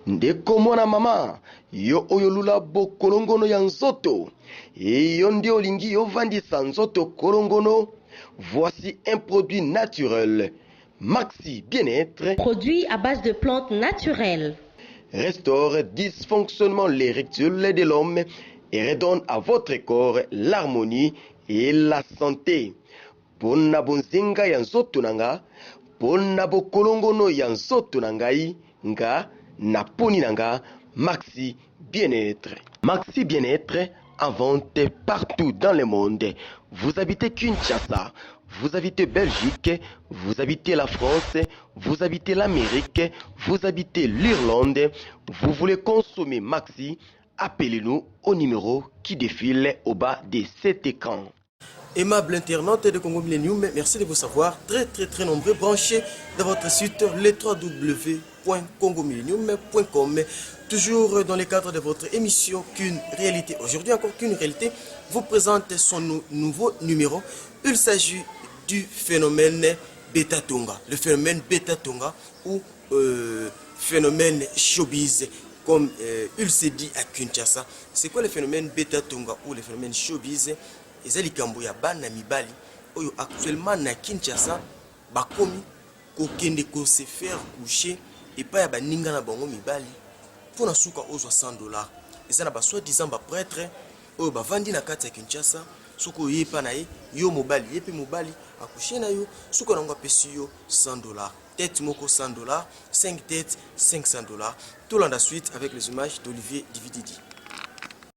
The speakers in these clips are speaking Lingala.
Ndeko mwana mama, yo oyo olula bokolongono ya nzoto, yo nde olingi ovandisa nzoto kolongono, voici un produit naturel, Maxi Bien-être. Produit à base de plantes naturelles. Restaure dysfonctionnement l'érectile de l'homme et redonne à votre corps l'harmonie et la santé. Pona bonzenga ya nzoto na nga, pona bokolongono ya nzoto na ngai, nga naponi na nga Maxi Bien-être. Maxi Bien-être en vente partout dans le monde. Vous habitez Kinshasa, vous habitez Belgique, vous habitez la France, vous habitez l'Amérique, vous habitez l'Irlande, vous voulez consommer Maxi, appelez-nous au numéro qui défile au bas de cet écran. Aimable internaute de Congo Millennium, merci de vous savoir très très très nombreux branchés dans votre site le www.congomillennium.com. Toujours dans le cadre de votre émission Qu'une réalité. Aujourd'hui encore Qu'une réalité vous présente son nouveau numéro. Il s'agit du phénomène Betatonga. Le phénomène Betatonga ou phénomène showbiz comme il se dit à Kinshasa. C'est quoi le phénomène Betatonga ou le phénomène showbiz? Eza likambo ya bana mibali oyo actuellement na Kinshasa bakomi kokende ko se faire coucher epai ya baninga na bango mibali mpona suka ozwa 100 $. Eza na ba soi-disant ba prêtre oyo bavandi na kati ya Kinshasa. Soki oye epai na ye, yo mobali, ye mpe mobali, acoucher na yo, suka nango apesi yo 100 $. Tête moko 100 $, 5 têtes 500 $. Tolanda suite avec les images d'Olivier Divididi.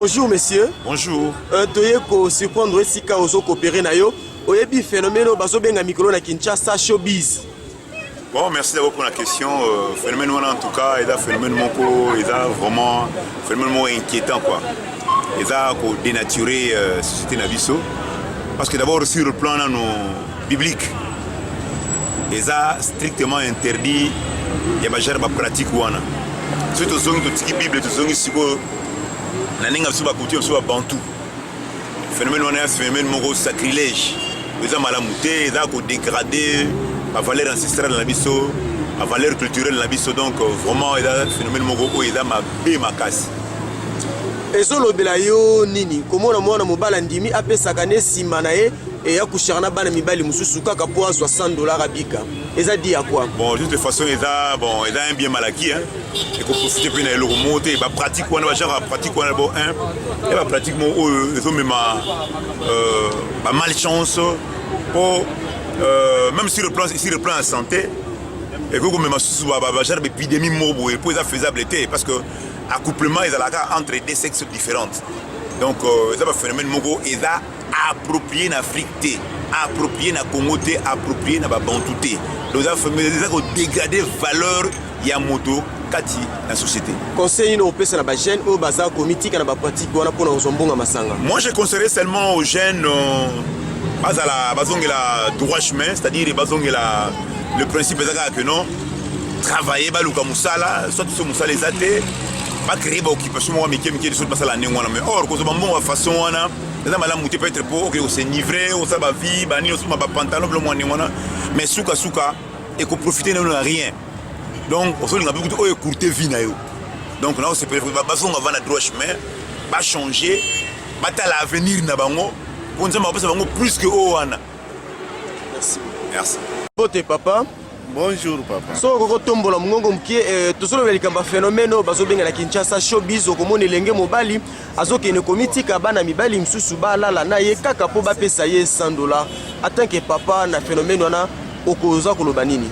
Bonjour monsieur. Bonjour. Toye kosurprendre esika ozocoopérer na yo. Oyebi phénomène oyo bazobenga mikolo na Kinshasa showbiz? Bon, merci d'abord pour la question. Phénomène wana, en tout cas, eza phénomène moko, eza vraiment phénomène moko inquiétant quoi. Eza ko dénaturer société na biso. Parce que d'abord, sur le plan nano biblique, eza strictement interdit ya ba genre ba pratique wana. Soki tozongi, totiki Bible, tozongi sikoyo na ndenge biso bakulture biso babantu, phénomène wana ya phénomène moko sacrilège, eza malamu te, eza kodégrader bavaleur ancestrale na biso, bavaleur culturelle na biso. Donc vraiment eza phénomène moko oyo eza mabe makasi. Ezolobela yo nini komona mwana mobali andimi apesaka ne nsima na ye eya kushaka na bana mibali mosusu kaka mpo azwa 100 $ abika? Eza di ya quoi? Bon, de toute façon, eza bon, eza un bien mal acquis, hein. Ekoprofiter mpe na eloko moko te. Bapratique wana, bagenre ya pratique wana, bon, un ya bapratique moko oyo ezomema bamalchance mpo même sur le plan ya santé, ekoki komema susu bagenre baépidémie moko boye, mpo eza faisable te, parce que accouplement ezalaka entre deux sexes différentes. Donc eza baphénomène moko eza approprié na Afrique te, approprié na Congo te, approprié na babantu te. Donc eza kodégrader valeur ya moto kati na société. Conseil nini opesa na bajeune oyo baza komitika na bapratique wana mpona kozwa mbongo masanga? Moi, je conseillerais seulement aux jeunes bazala bazongela droit chemin, c'est-à-dire bazongela le principe eza kaka que non, travailler, baluka mosala, soit so mosala eza te, bacréer baoccupation moko mike mike, soki basala ndenge wana. Mais or kozwa bambongo bafaçon wana eza malamu te. Peut-être po okende kos'enivrer, osala bavie banini, osomba bapantalon, bilo mwa ndenge wana, mais sukasuka ekoprofiter na yo na rien. Donc ozolinga mpe kutu oyo écourte vie na yo. Donc na osepele bazonga va na droit chemin, bachanger, batala avenir na bango, mpo Nzambe apesa bango plus que oyo wana. Merci. Merci. Bote papa. Bonjour papa. Soki okoki kotombola mongongo moke, tozolobela likambo ya phénomène oyo bazobenga na Kinshasa showbiz. Okomona elenge mobali azokende komitika bana mibali mosusu balala na ye kaka mpo bapesa ye 100 $. En tant que papa, na phénomène wana okoza koloba nini?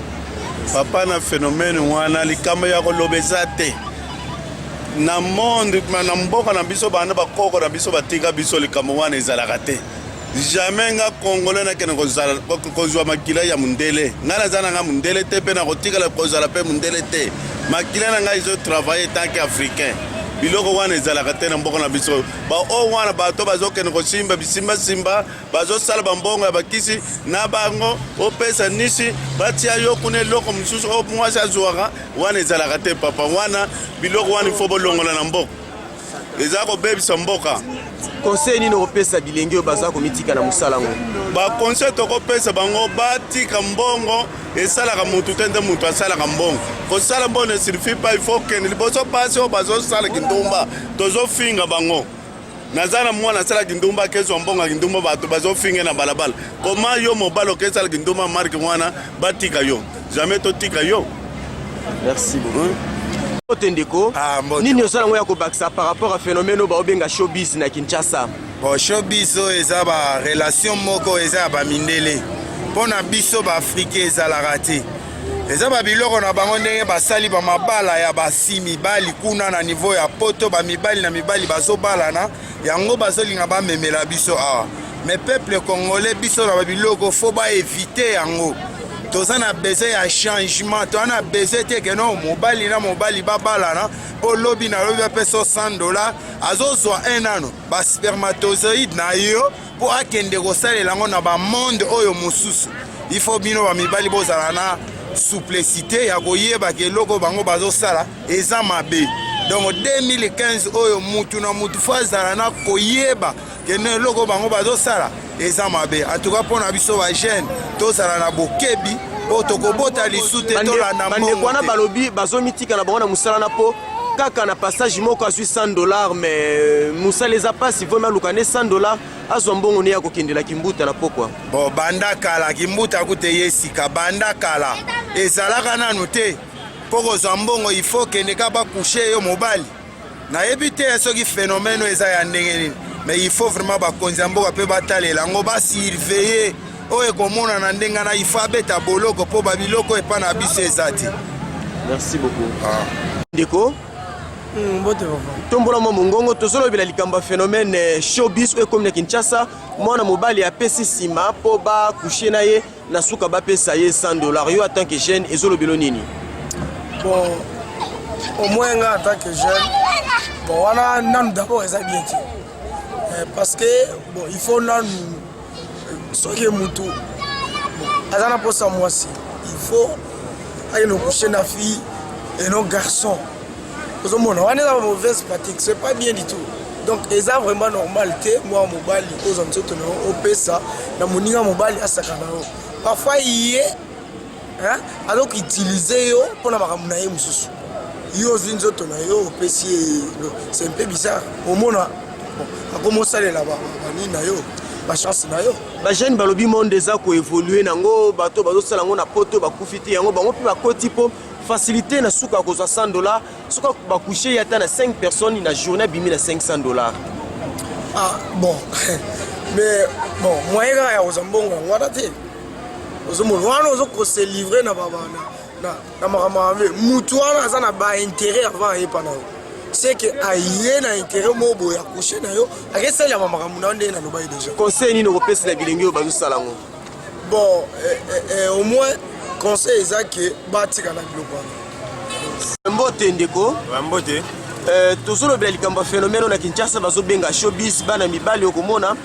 Papa, na phénomène wana, likambo ya koloba eza te. Na monde, na mboka na biso, bana bakoko na biso batika biso, likambo wana ezalaka te. Jamais nga Congolais nakende kozwa makila ya mondele. Ngai naza na nga mondele te, mpe nakotikala kozala mpe mondele te. Makila na ngai ezotravailler tant que Africain. Biloko wana ezalaka te na mboka na biso. Baoyo wana, bato bazokende kosimba bisimbasimba, bazosala bambongo ya bakisi na bango, opesa nisi, batia yo kuna eloko mosusu oyo mwasi azwaka wana, ezalaka te papa. Wana biloko wana ifo bolongola na mboka. Eza kobebisa mboka. Conseil nini okopesa bilenge oyo baza komitika na mosala yango? Baconseil tokopesa bango, batika mbongo esalaka mutu te, nde mutu asalaka mbongo. Kosala mbongo ne suffit pas, il faut kende liboso. Basi oyo bazosala kindumba, tozofinga bango. Naza na mwana asala kindumba, akezwa mbongo ya kindumba, bato bazofinge na balabala. Koma yo mobali okesala kindumba, marke wana batika yo jamais, totika yo. Merci beaucoup. Mbote ndeko. Ah, mbote. Nini osala yango ya kobakisa par rapport à phénomène oyo baobenga showbiz na Kinshasa? Bon, showbiz oyo eza barelation moko eza ya bamindele. Mpo na biso baafricain ezalaka te. Eza babiloko na bango, ndenge basali bamabala ya basi mibali kuna na niveau ya Poto, bamibali na mibali bazobalana yango, bazolinga bamemela biso awa. Mais peuple congolais, biso na babiloko faut baéviter yango. Toza na besoin ya changement, toza na besoin te que no mobali na mobali babalana mpo lobi na lobi bapesa 100 $. Azozwa un nano baspermatozoïde na yo mpo akende kosalela yango na bamonde oyo mosusu. Il faut bino bamibali bozala na souplicité ya koyebaka eloko bango bazosala eza mabe. Donc 2015 oyo, mutu na mutu faut azala na koyeba kende eloko bango bazosala eza mabe. En tout cas, mpo na biso bajeune, tozala na bokebi mpo tokobota lisu te, tolanda Bandeko wana mbongo te. Balobi bazomitika na bango na mosala na mpo kaka na passage moko azwi 100 $, mais mosala eza mpasi, vomi aluka nde 100 $, azwa mbongo nde ya kokendela kimbuta na pokwa. Bon, banda kala kimbuta kute ye sika, banda kala ezalaka nanu te. Mpo kozwa mbongo, il faut kende ka bacoucher yo mobali. Nayebi te soki phénomène oyo eza ya ndenge nini, mais il faut vraiment bakonzi ya mboka mpe batalela yango, basurveiller oyo ekomonana ndenge wana, il faut abeta boloko, mpo babiloko epa na biso eza te. Merci beaucoup. Ah. Ndeko. Mbote papa. Tombola mwa mongongo. Tozolobela likambo ya phénomène showbiz oyo ekomi na Kinshasa. Mwana mobali apesi nsima mpo bacoucher na ye, na suka bapesa ye 100 $. Yo en tant que jeune, ezolobela nini? Bon, au moins nga en tant que jeune, bon, wana nanu d'abord eza bien te. Parce que bon, il faut nanu soki mutu bon, aza na mposa mwasi, il faut akende coucher na fille et non garçon. Ozomona wana eza mauvaise pratique, c'est pas bien du tout. Donc eza vraiment normal te mwa mobali ozwa nzoto na yo, opesa na moninga mobali asaka na yo. Parfois ye azokoutiliser yo mpona makambo na ye mosusu, yo ozwi nzoto na yo, opesi ye. C'est un peu bizarre. Omona bon, akomi osalela banini na yo, bachance na yo. Bajeune balobi monde eza koévoluer nango, bato bazosala yango na Poto bakufi te, yango bango mpe bakoti mpo facilité. Na suka ya kozwa 100 $, soki bacoucher ye ata na 5 personnes na journée, abimi na 500 $. Ah bon, mais bon, moyen kaka ya kozwa mbongo yango wana te. Ozomona wana ozokose livrer na makambo mabe. Mutu wana aza na baintérêt avant ayepa na yo, c'est que aye na intérêt moko boye, acoucher na yo, akesalelama makambo na yo ndenge nalobaki déjà. Conseil nini okopesa na bilenge oyo bazosala yango? Bon, au moins conseil eza que batika na biloko wana. Mbote ndeko. Mbote. Tozolobela likambo ya phénomène oyo na Kinshasa bazobenga showbiz. Bana mibali, okomona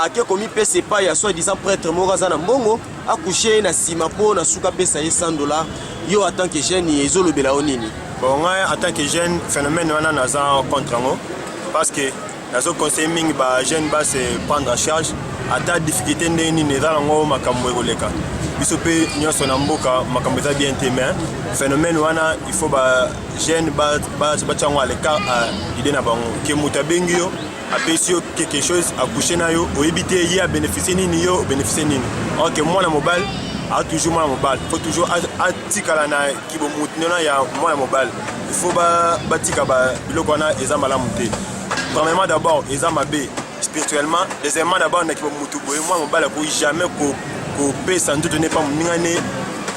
ake komipesa epai ya soi disant prêtre moko aza na mbongo, acoucher ye na nsima mpo na suka apesa ye 100 $. Yo en tant que jeune, ezolobela yo nini? Bon, ngai en tant que jeune, phénomène wana naza contre yango, parce que nazoconseille mingi bajeune base prendre en charge. Ata difficulté ndenge nini eza nango, makambo ekoleka. Biso mpe nyonso na mboka makambo eza bien te, mais phénomène wana, il faut bajeune batia yango à l'écart, idée na bango que moto abengi yo, apesi yo quelque chose, acoucher na yo, oyebi te ye abénéficie nini, yo obénéficie nini. Or que mwana mobali a toujours mwana mobali, faut toujours atikala na kibomutu nona ya mwana mobali. Il faut batika biloko wana, eza malamu te. Premièrement d'abord eza mabe spirituellement, deuxièmement d'abord na kibomutu boye, mwana mobali akoki jamais kopesa nzoto ne pa moninga ne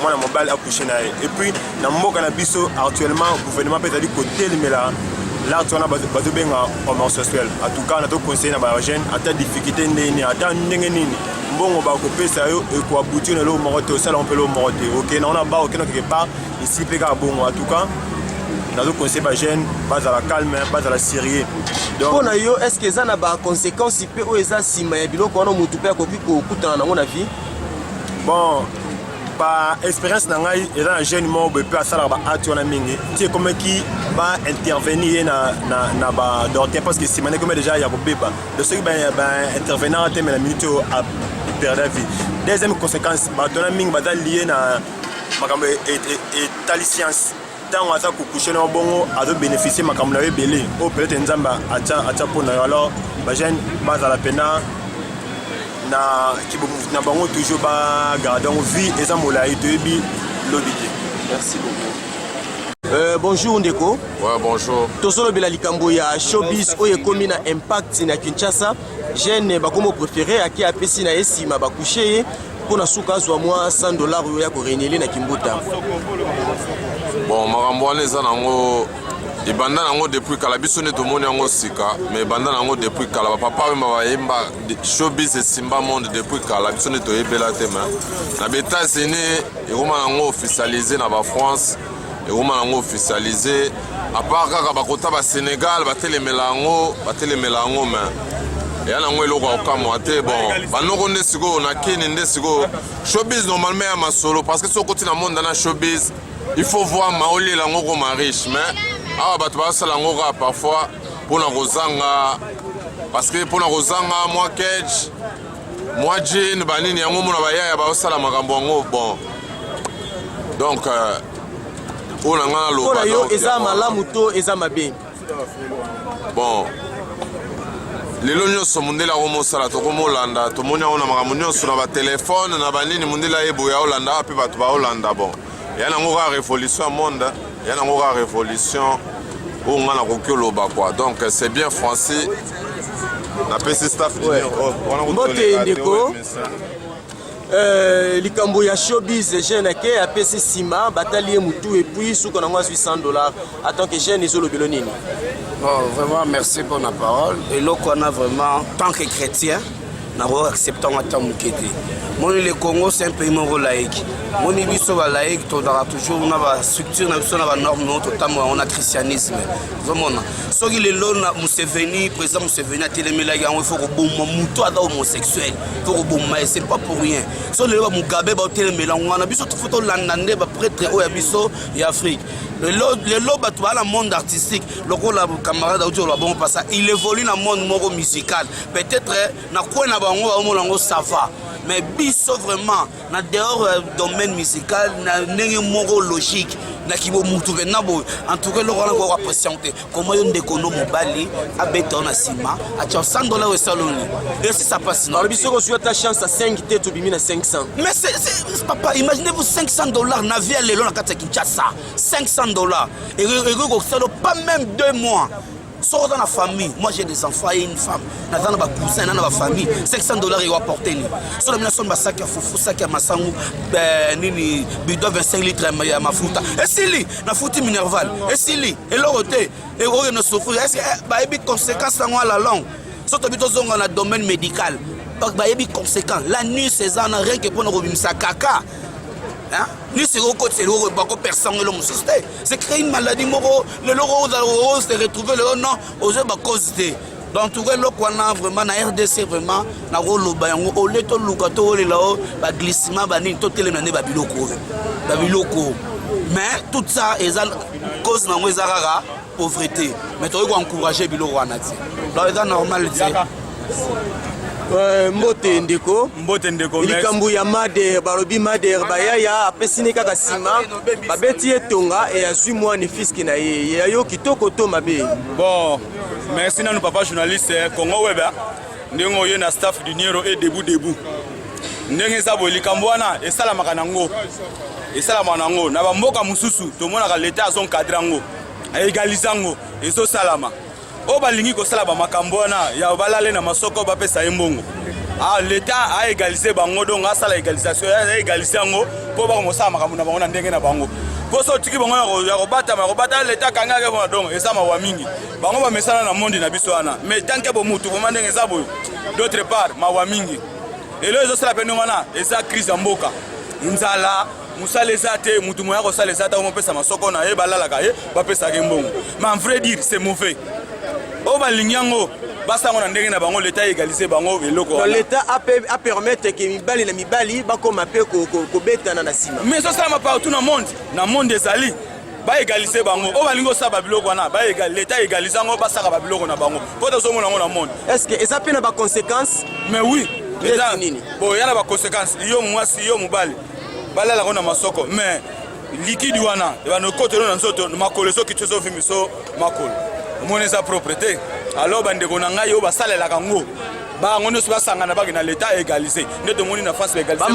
mwana mobali acoucher na ye. Et puis na mboka na biso actuellement, gouvernement mpe ezali kotelemela l'acte wana bazobenga homosexuel. En tout cas, nazoconseille na bajeune, ata difficulté ndenge, ata ndenge nini, mbongo bakopesa yo ekoaboutir na eloko moko te, osala mpe eloko moko te, okende wana ba okende quelque part esi mpe kaka bongo. En tout cas, nazoconseille bajeune bazala calme, bazala sérieux. Mpo na yo, est ce que eza na baconséquence mpe oyo eza nsima ya biloko wana, motu mpe akoki kokutana nango na vie? Bon. Par expérience na ngai, eza na jeune moko boye mpe asalaka ba acte wana mingi ti ekomaki ba intervenir ye na, na, na ba docteur parce que nsima na ekomi déjà ya kobeba. Donc soki ba, ba intervenaka te, mais na minute oyo aperda vie. Deuxième conséquence, bato wana mingi baza lié na makambo etali science. Ntango aza kocoucher na bongo, azobénéficie makambo na yo ebele oyo peut-être Nzambe atya mpo na yo. Alors bajeune bazala mpena na na bango, toujours bagarde yango. Vie eza molai, toyebi lobi te. Merci beaucoup. Bonjour ndeko. Ouais, bonjour. Tozolobela likambo ya showbiz oyo ekomi na impact na Kinshasa. Jeune bakomi préféré ake apesi na ye nsima, bacoucher ye mpo na suka azwa mwa 100 $ oyo ya korenele na Kimbuta. Bon, makambo wana eza nango, ebanda nango depuis kala. Biso nde tomoni yango sika, mais ebanda nango depuis kala. Bapapa oyemba, bayemba showbiz, esimba monde depuis kala. Biso nde toyebela te, mais na baÉtats-Unis ekoma nango officialisé, na baFrance ekoma nango officialisé, à part kaka bakota baSénégal batelemela yango, batelemela yango. Mais eya nango eloko ya kokamwa te. Bon, banoko nde sikoyo na kini nde sikoyo showbiz normalement ya masolo, parce que soki okoti na monde na showbiz, il faut voir maolela yango koma riche. Mais awa bato bazosala yango kaka parfois mpona kozanga, parce que mpona kozanga mwa cage, mwa jean, banini yango, mona bayaya bazosala makambo yango. Bon, donc oyo na ngai naloba. Mpo na yo, eza malamu to eza mabe? Bon, lelo nyonso mondele akomosala, tokomolanda, tomoni yango na makambo nyonso, na batelefone, na banini. Mondele ayeboya aolanda awa mpe bato baolanda. Bon, eya nango kaka révolution ya monde, eya nango kaka révolution oyo ngai nakoki oloba quoi. Donc c'est bien, Francis, napesi staff. Mbote ndeko. Likambo ya showbiz, jeune ake apesi nsima, batali ye mutu, et puis suka nango azwi 100 $. En tant que jeune, ezolobelo nini? Bon, vraiment, merci pour la parole. Eloko wana, vraiment, tant que chrétien, nako accepte yango ata moke te. Moni, le Congo, c'est un pays moko laïque. Moni, biso balaïque, tozalaka toujours na bastructure na biso, na banorme no totambola yango na christianisme. Ozomona, soki lelo na Museveni, président Museveni atelemelaki yango, il faut koboma moto aza homosexuel, faut koboma ye, c'est pas pour rien. So lelo bamugabe baotelemela yango wana, biso faut tolanda nde baprêtre oyo ya biso ya Afrique. Lelo, lelo bato baa na monde artistique, lokola camarade auti oloba bongo, pasa il évolue na monde moko musical, peut-être na kwe na bango baomona yango, ça va. Mais biso vraiment, na dehors ya domaine musical, na ndenge moko logique, na kibomutu mpenza boye, en tout cas eloko wana koko appréciation te. Koma yo ndeko no mobali abeta yo na nsima, atia 100 $ esaloni esi, ça passe. Balobi soki ozwi ata chance ya 5 te, tobimi na 500. Mais c'est, papa, imaginez-vous 500 $ na vie ya lelo na kati ya Kinshasa. 500 $ ekoki kosala pas même 2 mois soki oza na famille. Moi, j'ai des enfants et une femme, naza na bacousin na bafamille. 500 $ ekoapporte nini? So na bino asombi basaki ya fufu, saki ya masangu, nini, bidon 25 litre ya mafuta, esili. Nafuti minerval, esili, eloko te. Okende souffrir. Est ce que bayebi conséquence yango à la longue? So tobi tozonga na domaine médical, bayebi conséquence? La nuit eza na rien que mpona kobimisa kaka nisi ekokotisa eloko, bakopersa yango, elo mosusu te. C'est créer une maladie moko lelo se retrouver lelo non ozoyeba cause te. Donc en tout cas, eloko wana vraiment na RDC, vraiment nakoloba yango, ole toluka towelela o baglissement banini, totelemela nde babiloko oyo, babiloko. Mais tout ça eza cause nango eza kaka pauvreté. Mais tokoki koencourage biloko wana te, donc eza normal te. Mbote ndeko. Mbote ndeko. Likambo ya Mader, balobi Mader bayaya apesi ne kaka nsima, babeti ye tonga e azwi mwana fiske na ye. Ya yo, kitoko to mabe? Bon, merci nanu papa journaliste Congo Web, ndenge oye na staff du Niero e debout debout. Ndenge eza boye, likambo wana esalamaka nango, esalamaka nango na bamboka mosusu. Tomonaka leta azoencadre yango, aégalise yango, ezosalama. Oyo balingi kosala bamakambo wana ya balale na masoko, bapesa ye mbongo, ah, leta aégalise bango. Donc asala égalisation, aégalise yango mpo bakomosala makambo na bango na ndenge na bango. Mpo so otiki bango ya kobatama, ya kobata, leta akangaki bona. Donc eza mawa mingi, bango bamesana na monde na biso wana. Mais tant que bomutu vraiment ndenge eza boye, d'autre part mawa mingi. Elo ezosala mpe ndenge wana, eza crise ya mboka, nzala, mosala eza te, mutu moya kosala eza te, omopesa masoko na ye, balalaka ye, bapesaka ye mbongo. Mais en vrai dire, c'est mauvais. Oyo balingi yango. Basala yango na ndenge na bango, leta égaliser bango eloko Donc wana. L'état apermettre ke mibali na mibali bakoma mpe kobetana na nsima. Mais ezosalama partout na monde, na monde ezali. Baégaliser bango oyo balingi kosala babiloko wana, leta égaliser yango, basaka babiloko na bango mpo tozomona yango na monde. Est ce que eza mpe na baconséquence? Mais oui. Neti nini? Bon, ya na baconséquence. Yo mwasi, yo mobali, balalaka na masoko, mais liquide wana ebanda okotelo na nzoto, makolo ezokiti, ezovimisa makolo. Omoni, eza propre te. Alors bandeko na ngai oyo basalelaka yango, bango nyonso basangana, bake na leta égaliser nde tomoni na France baégaliser.